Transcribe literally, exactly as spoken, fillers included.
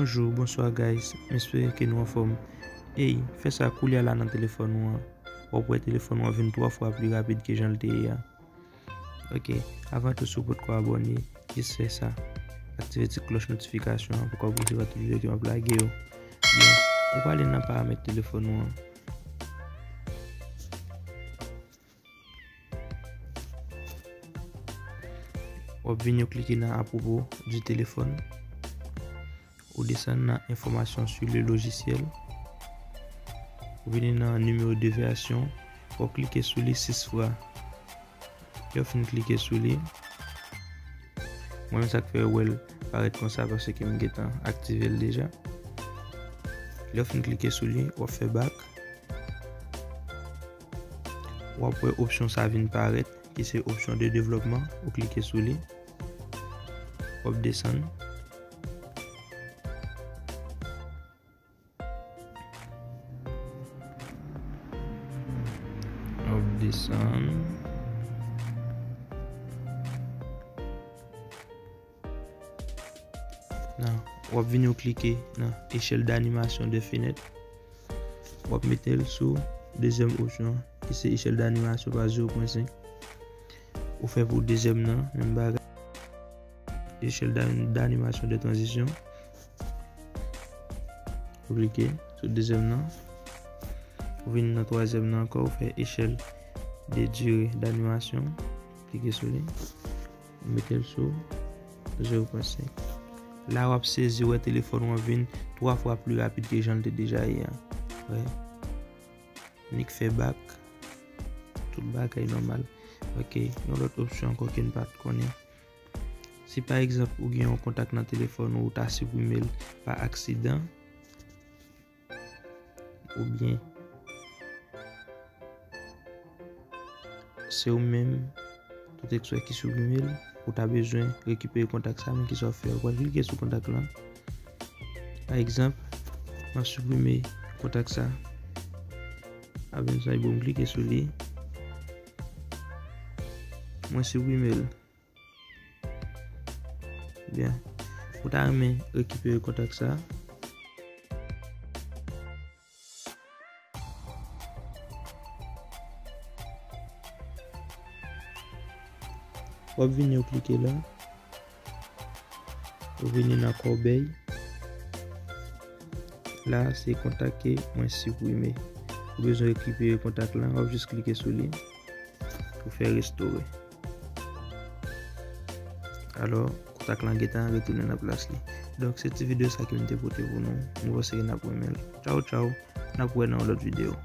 Bonjou, bonswa guys, m espere ke nou anfòm. Ey, fè sa koulye a la nan telefòn ou an. W ap wè telefòn ou an vin twa fwa pli rapid ke jan l te ye a. Ok, avan tou, si w potko abòne, jis fè sa. Aktive ti klòch notifikasyon an pou w ka resevwa tout videyo ke m ap lage yo. Byen, ou prale nan paramèt telefòn ou an. W ap vini, w klike nan à propos du téléphone. Ou desann nan information sur le logiciel. Ou vini nan numéro de version. W ap klike sou li sis fwa. Lè w fin klike sou li, mwen menm sa k fè w wè l parèt konsa, paske m gentan aktive l deja. Lè w fin klike sou li, w ap fè back. W ap wè opsyon sa vin parèt, ki se opsyon de devlòpman. Ou klike sou li. W ap desann. W ap desann. Nan, w ap vini, w klike nan échelle d'animation de fenêtre. W ap mete l sou dezyèm opsyon, ki se échelle d'animation par zéro point cinq. Ou fè pou dezyèm nan, menm bagay. Échelle d'a- d'animation de transition. Ou klike sou dezyèm nan. Ou vin nan twazyèm nan ankò, ou fè échelle de durée d'animation. Klike sou li. Ou mete l sou zéro point cinq. La, w ap sezi wè telefòn ou an vin twa fwa pli rapid ke jan l te deja ye a. Wè. Nik fè back. Tout bagay nòmal. Ok, yon lòt opsyon ankò ke n pa t konnen. Si pa egzanp ou gen yon kontak nan telefòn ou, ou ta siprime l pa aksidan, oubyen se ou menm tout eksprè ki siprime l, ou ta bezwen rekipere kontak sa, men kisa w fè? Ou pral klike sou kontak lan. Pa egzanp, m ap siprime kontak sa. Apre sa, bon, m klike sou li. Mwen siprime l. Byen. Ou ta renmen rekipere kontak sa? W ap vini, w klike la. Ou vini nan kòbèy. La, se kontak ke mwen siprime. Ou bezwen rekipere kontak lan, w ap jis klike sou li. Ou fè restore. Alò, kontak lan gentan retounen nan plas li. Donk, se ti videyo sa ke m te pote pou nou. Mwen panse ke n ap renmen l. Tchaw, tchaw. N ap wè nan yon lòt videyo.